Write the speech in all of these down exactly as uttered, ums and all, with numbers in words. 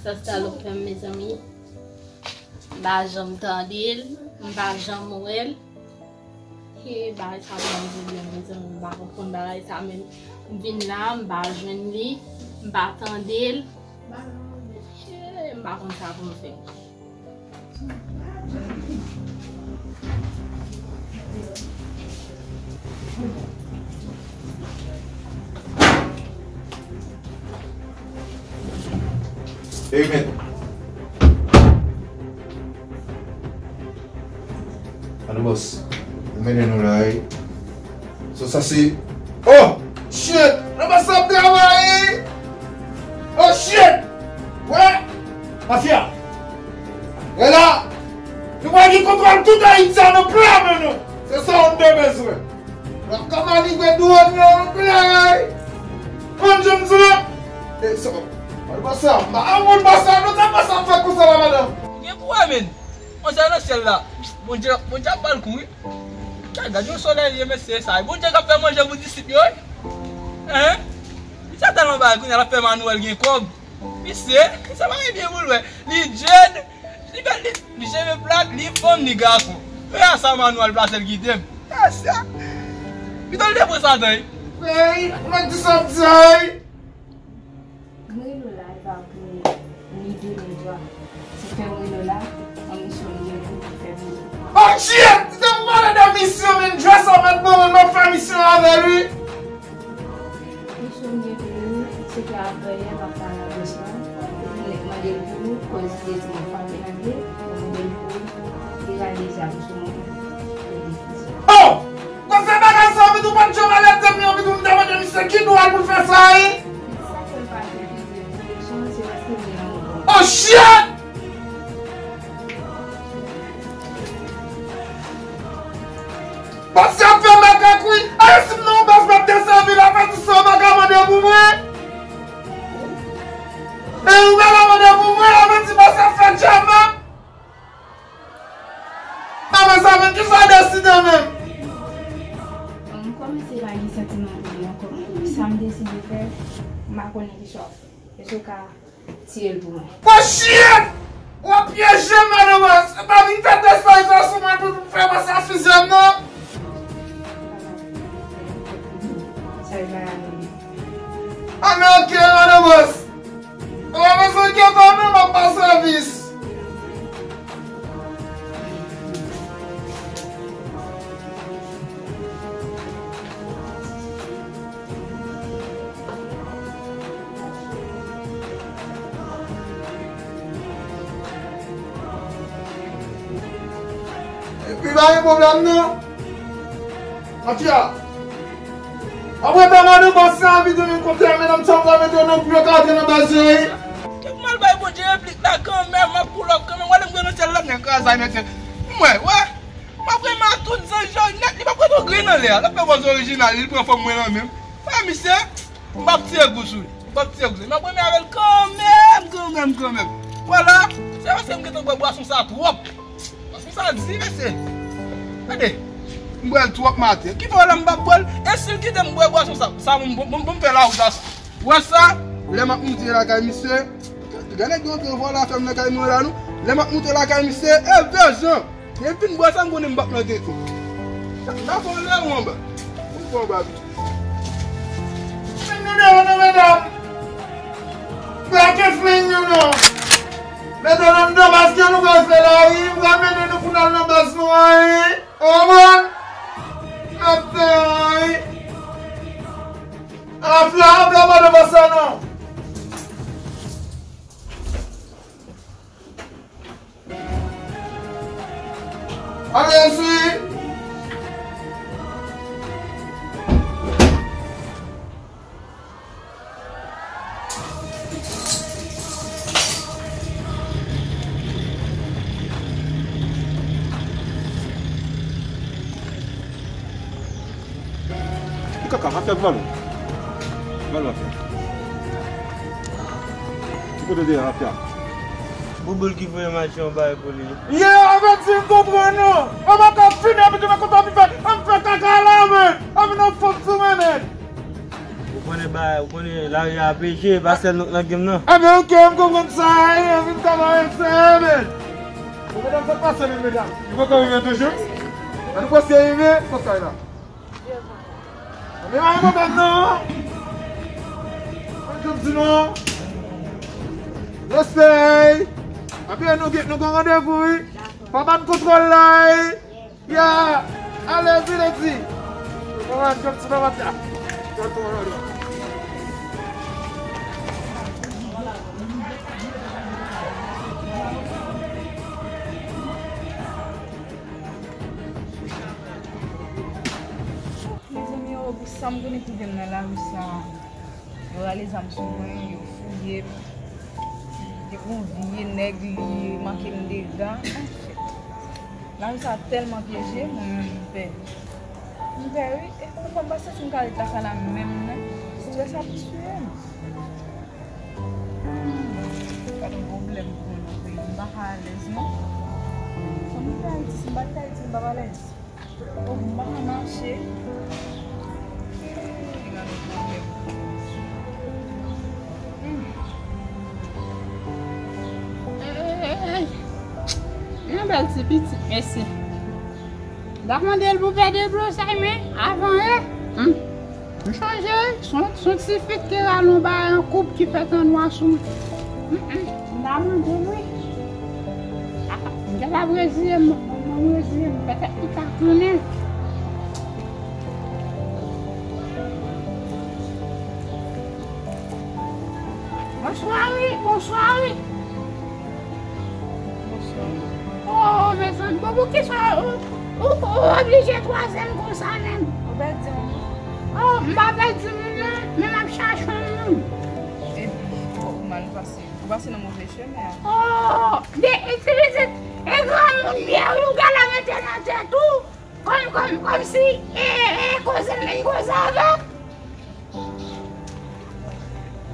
Sa Stalop fè m, mezanmi. M pa janm tande l, m pa janm wè l. Ke bagay sa fè m di byen, mezanmi, m pa konprann bagay sa menm. M vin la, m pa jwenn li, m pa tande l. Ke m pa konn sa pou m fè. Ey, mèt. Ano bòs, ou mennen nou la, wi. So sa se, oh! Shit! Ano bòs ap travay! Oh shit! Wè! Mafya! E la, nou pral gen kontwòl tout Ayiti a nan pla men nou! Se sa nou te bezwen! N ap ka manivre dwòn yo, nou plen. Konn jan m di la. E sa, al bòs la, m pa anmou bòs la, nou ta bòs la fè konsa la, madanm. Ou gen pou wè, men. Manzè nan syèl la. Bondye, Bondye ap ba l kou, wi. Gad, gad yon solèy li ye, mesye, sa. Bondye k ap fè manje pou disip yo, wi. Hein? Misye tèlman bagay, kounye a l ap fè Manwèl gen kòb. Misye, misye pa gen byen pou l wè. Li jèn, li bèl, li, li cheve plat, li fanm, li gason. Men a sa Manwèl plase l kite m. A sa. Pito l te pran Satan, wi. Ey, ou mèt di sa w di a, wi. Mwen rele w la, e pa pou ni de ni twa. Se fè mwen rele w la, yon misyon m gen pou m fè pou ou. Oh shit! Li te pale de misyon, men dress up mèt ban mwen, m ap fè misyon avè l, wi. Misyon m gen pou ou, se ke apre yè m ap pale ak bòs la, epi nèg mande l pou ou, koz li te di m ap pale angle, mwen mande l pou ou, li rale zam sou mwen, epi li fizye. Oh! Kòm fè bagay sa, anvi tou pa t janm alète m, anvi tou m ta mande misye ki dwa l pou l fè sa, wi. Sa fè l pa te vizye direksyon an, se paske li an bon. Oh shit! Bòs ap fè makak wi. Ayisyèn nan bòs p ap desèvi la, fè ti sa w pa ka mande pou mwen. E ou pa ka mande pou mwen, la mwen di bòs ap fè djama. Apre sa menm, kisa w deside menm? Bon, m kòmanse pa gen santiman pou li ankò. Sa m deside fè, m pa konnen kisa w ap fè. Èske w ka tiye l pou mwen? Bon shit! W ap pyeje m, madanm. Se pa vin fè despay sa sou mwen pou, pou fè bòs la fizye m, non. Sa e pa la menm. Ah, men ok, madanm bòs. Ou pa bezwen enkyete w non, m ap ba w sèvis. Epi pa gen pwoblèm non. Mafya. Apre ta mande bòs la anvi de men kontè, medam sa m pral mete yo nan kou yo ka antre nan baz yo, wi. Kèk mal bay Bondye replik la kanmenm, m ap pull up kanmenm. Wè lè m gade nan syèl la, nèg kraze, mesye. M wè, wè. M ap renmen ak tout zanj yo nèt, li p ap ret yon grenn anlè a. L ap fè pòz orijinal, li pran fòm mwen nan men m. Wè, misye. M p ap tire gou sou li. M p ap tire gou sou li. M ap renmen avè l kanmenm, kanmenm, kanmenm. Vwala. Se paske m gentan bwè bwason sa twòp. Bwason sa di, mesye. Gade. M bwè l twòp maten. Ki fè w la m p ap bwè l? E si l kite m bwè bwason sa, sa pou m, pou m, pou m fè lawouj la sa. Wè sa? Lè m ap moute lakay misye. Gade nèg yo antre vwala fè m nan kay mwen la non. Lè m ap moute lakay misye, e vèjan. Lè m fin bwè sa, m konnen m p ap nan tete. N a fè yon lè ou anba. Ou fè anba pito. Men nou deyò non, medam. Brake flen yo non. Mete nou anndan baz ke nou pral fè la, wi. M pral mennen nou pou n al nan baz nou an, wi. Ou konprann? Mete, wi. Afya, antre anba nan baz sa non. Alezi! Ou kaka, afè ak valon. Valon afè. Ki kote w te ye, afè? Bouboul ki voye m al jwe yon bagay pou li. Ye, avèti m konprann non. Ou pa ka fini, epi tou nan kontan m fè, m fè kaka la, men. Epi nan fòt sou mwen, men. Konnen bay, ou konnen lari a peche, pa sèl nou k nan game nan. Enben, oke, m konprann sa, e, vin travay avèk sa, men. Bon, medam, sa pase, men, medam. Nou poko rive toujou? An nou prèske rive, kot kay la. Enben, pa gen pwoblèm, non. An jòb di non. Respè. Enben, nou gen, nou gen randevou, wi. Pa ban kontwòl la, wi. Ya, ale, vin di. Mwen, jòb ti mama ta. Jòb ti mama ta. Mezanmi, oh, pou sa m konnen ki vin nan lari sa. Yo rale zam sou mwen, yo fouye m. Te gon vye nèg, li make m dega. Anfen, lari sa tèlman pyeje, mwen menm m pè. M pè, wi. E konsa m pa santi m ka ret lakay la menm, non. Estrès ap tiye m. Hmm. Gade yon pwoblèm pou mwen nan peyi m. M pa ka alèz, non. Sa m te Ayiti, si m pa t Ayiti, m p ap alèz. Oh, m pa ka mache. Yon bèl ti pitit, mesye. M t ap mande l pou pède dlo sa, men avan yè. M chonje, son, son ti fi ki te rale yon bagay an koup ki fè tan nwa sou mwen. M ta mande l, wi. M gentan reziye m, m reziye m, petèt li ka konnen. Bonswa, wi, bonswa, wi. Bonswa. Oh, mezanmi, bon, poukisa ou, ou, ou oblije kwaze m konsa menm? Ou pèdi moun? Oh, m pa pèdi moun, non, men m ap chache yon moun. Epi, oh, ou mal pase. Ou pase nan move chemen an. Oh, de, e ti pitit, e granmoun li ye wi, ou genlè mete nan tèt ou. Kòm, kòm, kòmsi, e, e, e koze m vin koze avè w.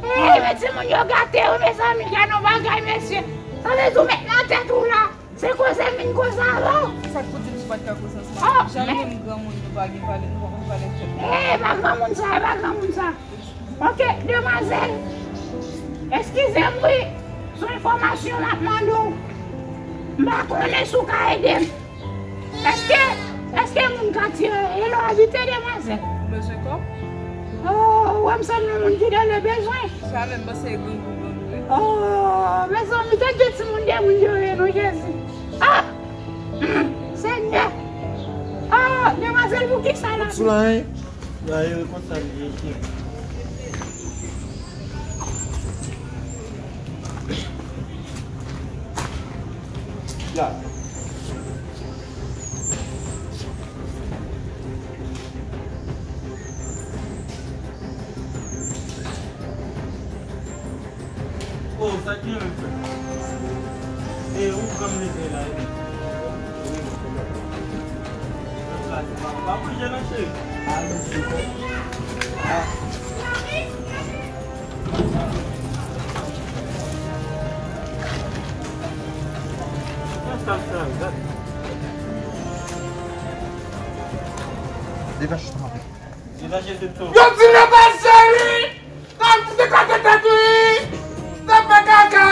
E, men timoun yo gate wi, mezanmi, gade yon bagay, mesye. Sa vle di ou met nan tèt ou la, se koze m vin koze avè w. Sa k pou di m si w pa t ka koze ansanm avè m? Jan nou menm granmoun, nou pa gen pale, nou pa konn pale tèt nou. E, pa granmoun sa, e pa granmoun sa. Ok, demwazèl. Eskize m, wi. Se yon enfòmasyon m ap mande w. M pa konnen si w ka ede m. Èske, èske moun ka tire? E lè w abite, demwazèl? Ou bezwen kòb? Oh, ou wè m sanble yon moun ki nan le bezwen. Sa menm, panse e grangou, grangou, wi. Oh, mezanmi, tande timoun de moun yo ye, non, Jezi. Ah! Senyè! Ah, demwazèl, poukisa la? Sou la, hein? Yo, yo, konsa li ye, cheri. Ya. Oh, sa ki renmen fè? E ou pran m leve la, wi. Wi, mwen kontan. Pa, pa bouje non, cheri. A, mèsi, bro. A. Sa, sa, sa, sa. Degaje, s'il te plaît. Degaje, se tou. Yo di degaje, wi! Sa m te kate tèt ou, wi! Sa fè kaka,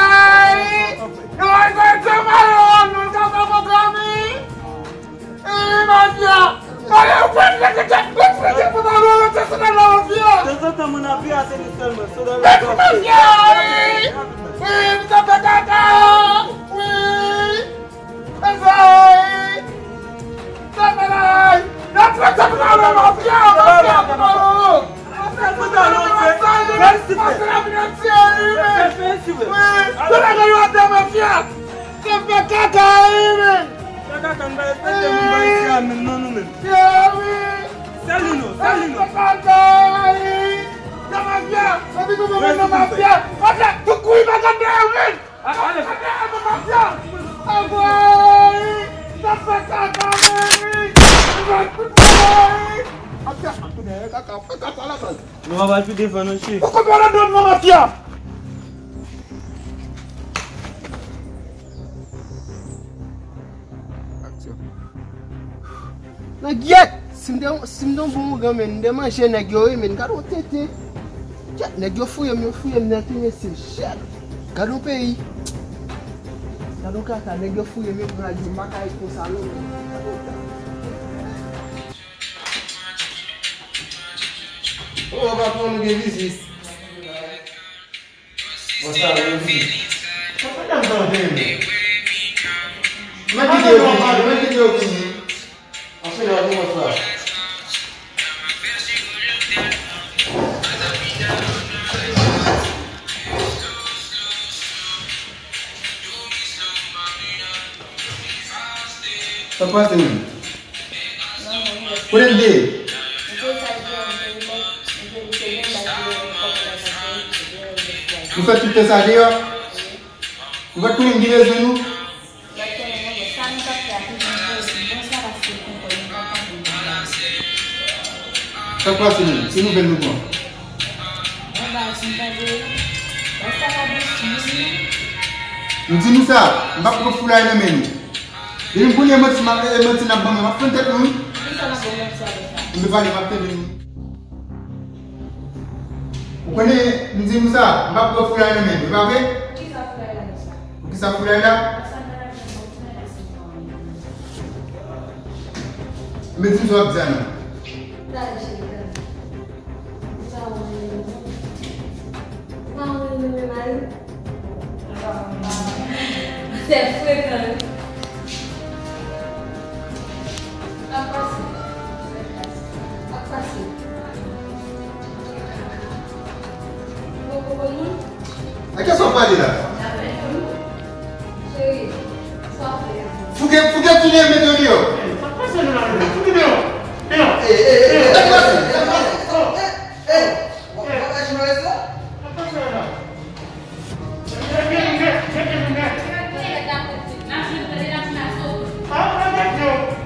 wi! Yo, ay, sa, se malè, nou ka fè pwogram, wi! Wi, mafya! Malè, ou pran tèt, tèt, tèt, tèt, tèt, pantalon, tèt, tèt, la, mafya! Tanzantan, moun ap pirate li sèlman, se lè l ap mafya, wi! Wi, sa fè kaka! Wi! Mezanmi! Sa fè la! N ap fè sa pou nou, mafya! Mafya pou nou! Mafya pou nou! Mafya pou nou! Mafya pou nou! Wi! Yo lage yo atè, mafya! Se fè kaka, wi, men! Fè kaka, nou pa respekte moun pa isi a menm, non, nou menm. Wi! Sèl nou, sèl nou. Se fè kaka, wi! Nan mafya! Anpi nou menm nan mafya! Mafya! Tout kouri pa gad dèyè, men! A, ale. Atè, atè, mafya! Anmwey! Sa fè kaka, men! Anmwey! Atè, atè, kaka, fè kaka la, baz. Nou pa pral pi devan non, cheri. Ou konprann nan mafya? Aksyon. Nan gyèt! Si m te, si m te yon bon ougan, men, m te manje nèg yo, wi, men, gade yon tenten. Nèg yo fouye m, yo fouye m nèt, wi, mesye. Shit! Gad yon peyi. Gad yon kaka, nèg yo fouye m, yo pran yo makay konsa, non. Oh, patwon, nou gen vizit. Bon, sa, nou gen vizit. Sa, madanm sa, nou te renmen. Mwen kite yo vini, mwen kite yo vini. Anfen, nou konprann sa. Sa k pase menm? Kote m te ye? Nou fè tout tan sa deyò? Nou pa t konnen m gen bezwen nou? Sa k pase menm? Ki nouvèl nou pran? M di nou sa, m p ap pran foulay nan men nou. Depi m konnen manti, m ap, e manti n ap ban mwen, m ap fann tèt nou, wi. M te pale, m ap tande nou. Ou konnen, m di nou sa, m p ap pran foulay nan men nou, e pa vre? Poukisa foulay la nan sa? Poukisa foulay la? Paske m pa t ap janm konprann si m pa wè. Men di m sa w ap di a non. Gade, cheri, gade. Ou pa wè, ou pa wè, mari. Se frekan, wi. Sa k pase? Sa k pase? Ou poko konn moun? A kiyès w ap pale la? Cheri, sa w fè a? Fouke, fouke tounen mete w deyò. Sa k pase nou la menm? Fouke deyò. Deyò. Sa k pase? Sa k pase? Sa k pase? Sa k pase la?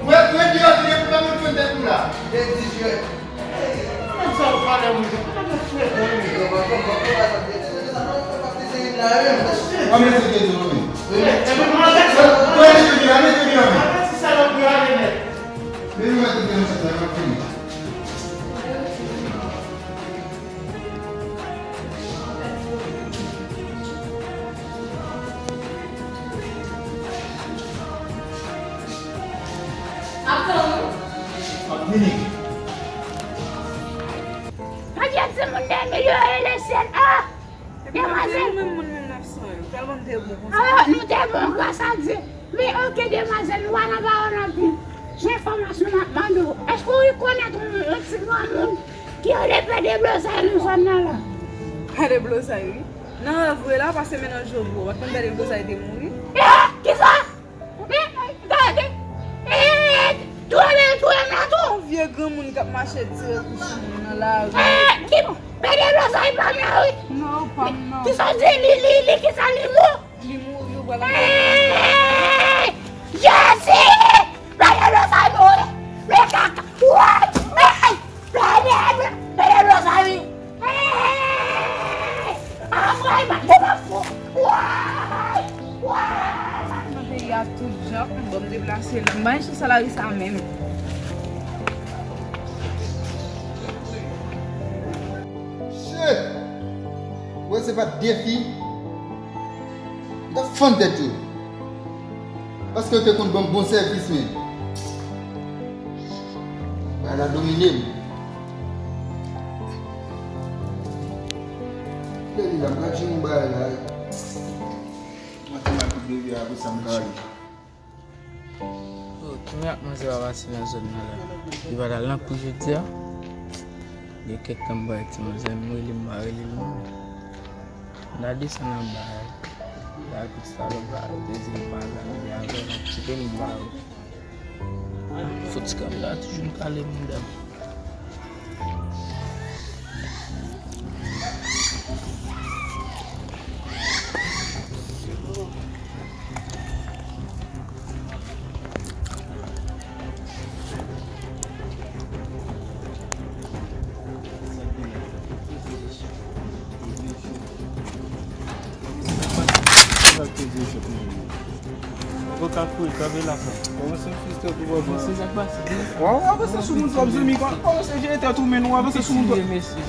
Ret, ret deyò, tande, pou pa moun fè tèt nou la. Ann mete tete nou, men. Mete tete nou, mete tete nou, men. Men nou mete tete nou, sa, sa, n ap fini. Ap tann ou. M ap vini. Gade timoun nan yo rele syèl. Ah! Demwazèl. Epi nou menm moun menm n ap sonnen. Tèlman m te bon konsa. Ah, nou te bon, gras a Dye. Men oke, demwazèl, nou pa nan pawòl anpil. Sou enfòmasyon m ap mande w, èske w rekonèt yon, yon ti granmoun ki rele Pè Deblozay nan zòn nan la? Pè Deblozay, wi. Nan rèv vre la, pase men nan je w, bro. Ou pa t konn Pè Deblozay te mouri? Eh, kisa? Eh, gade. Eh, twouve, twouve m la tou. Yon vye granmoun k ap mache tire kou sou moun nan lari. Eh, ki, Pè Deblozay pa m nan, wi. Non, pa m nan. Kisa w di? Li, li, li, kisa li mou? Li mouri, yo pral antre. Hey! Jezi! Pè Deblozay mouri! Men kaka! Woy! Hey! Pè Deblozay! Hey! Anmwey, mande m ap fou! Woy! Woy! Nan peyi a tout jan, bon, m deplase la. M pa gen chans a lari sa menm. Shit! Wè, se pa defi. Yo t ap fann tèt yo. Paske yo te konn ban m bon sèvis, men bagay la domine m. Kilè li la, m pral jwenn yon bagay la. Mwen te mal kout bebe a, pou sa m ka ale. Oh, ki mwen ak manzè a pase nan zòn nan la? Li pa t al nan kou jodi a? Gen kèk tan m pa wè ti manzè, m rele m pa rele l non. N a desann anba a. Bagay tout salòp la, yo te di m pa janm gen avè l, m kite l m ba yo. Fouti kamera toujou m kale mouda m. Avoka kouri, kanpe la, frè. Kòmanse frustre pou bò. Waw, avanse sou moun twòp, zanmi. Kòmanse jere tèt ou, men ou avanse sou moun twòp.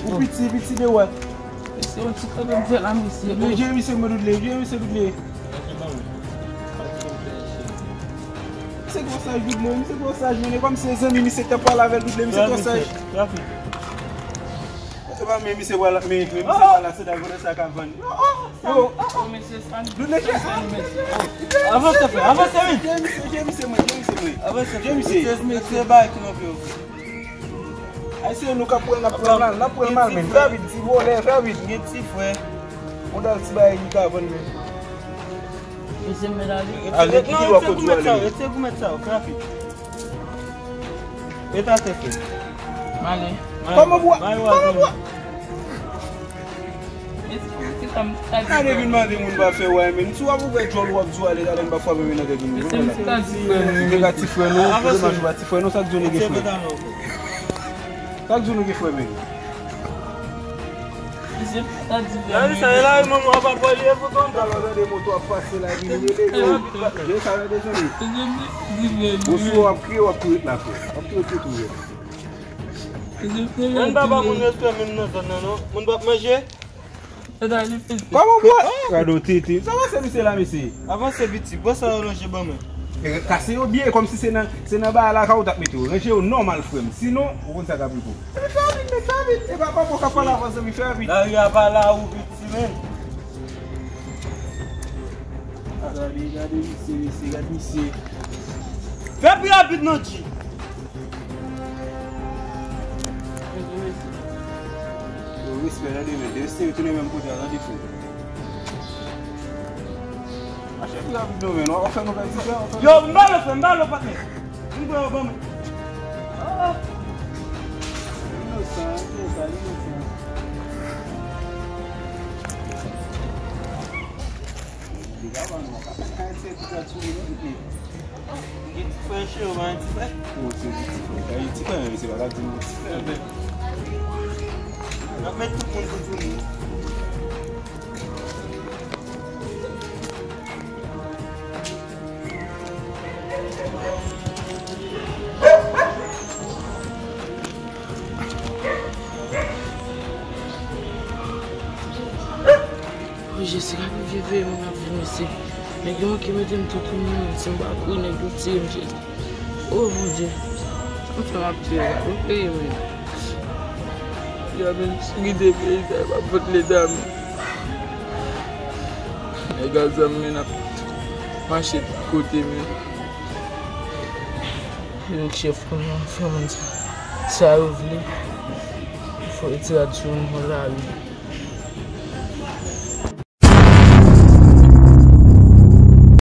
Ou piti, piti, men wè. Se yon ti kanpe m fè la, mesye. Men Jeremy se mwen Doodley, Jeremy se Doodley. Misye twò saj Doodley, misye twò saj, men e kòm se zanmi misye k t ap pale avè l Doodley, misye twò saj. Trafik. E pa men misye pral, men, men misye pral la, se ta vòlè sa k ap vann. Yo, Doodley, avanse, frè, avanse, wi. Jeremy se, Jeremy se mwen, Jeremy se mwen. Avanse, frè. Jeremy se. Se, se bagay ki nan pye w. Ay, se nou k ap pran, n ap pran mal, n ap pran mal, men. Fè vit, ti vòlè, fè vit. Gen ti frè. Yon dal ti bagay li ka vann, men. Mesye, men ale. Ale, ki lwa kote w ale? Retire goumèt sa yo, fè vit. Ret atè, frè. M ale. Kòman pou, kòman pou? Gade vin mande moun pa fè wè, men. Si w ap ouvè djòl, w ap di w ale, gade m pa frape men nan tèt moun. Mesye, m se ta di frè nou. Ou te ka ti frè nou, se domaj ou pa ti frè nou, sa k di w nou gen frè? Sa k di w nou gen frè, men? Mesye, m se ta di frè nou. Gade sa, e la, e manman w ap pale, e pou konn. Talè w tande moto ap pase la, vin rele yo. Gen sa, tande, sonde. Mesye, m se ta di frè nou. Bon, si w ap kriye, w ap tou ret la, frè. W ap tou ret tou, frè. Mesye, m se ta di frè nou. Moun pa ba moun respè menm nan zòn nan, non. Moun p ap manje. Kòman w pran? Gade yon tete. Sa va se misye la, mesye? Avanse piti, pran sa yo ranje ban mwen. E, kase yo byen, kòmsi se nan, se nan bagay la ka ou t ap mete yo. Ranje yo nòmal, frè m. Sinon, ou konn sa k ap rive w. Epi fè vit, men fè vit. E pa papa w k ap pale avan zanmi, fè vit. Lari a pa la ou piti, men. A, gade, gade misye, mesye, gade misye. Fè pi rapid non, G. Yo, respè, tande, men. Destiny tounen menm kote a, tande, frè. Mache pi rapid non, men. W ap fè nou pèdi tan, w ap fè nou. Yo, m ba l, frè, m ba l, patnè. Vin pran yo ban mwen. Ah. Inosan, inosan, inosan. Deja ban nou, pa fè kayèt se tout la sou li, non, epi. Gen ti frè, cheri, ou pa gen ti frè? Ou se gen ti frè. Kay ti frè, men se pa ka di nou ti frè. N ap met tout moun pou tounen. O Jezi, gade vye veye moun ap vin isit. Nèg yo manke mete m toutouni menm, si m pa kouri, nèg yo tiye m, Jezi. O Bondye, m fè m ap tiye, gade yon peyi menm. Yo menm, si m kite peyi sa, yo p ap fout leta menm. Nèg a zam menm ap mache tout kote menm. Yo chèf kounye a, fè moun sa, sa yo vle. Fò yo tire sou moun nan lari.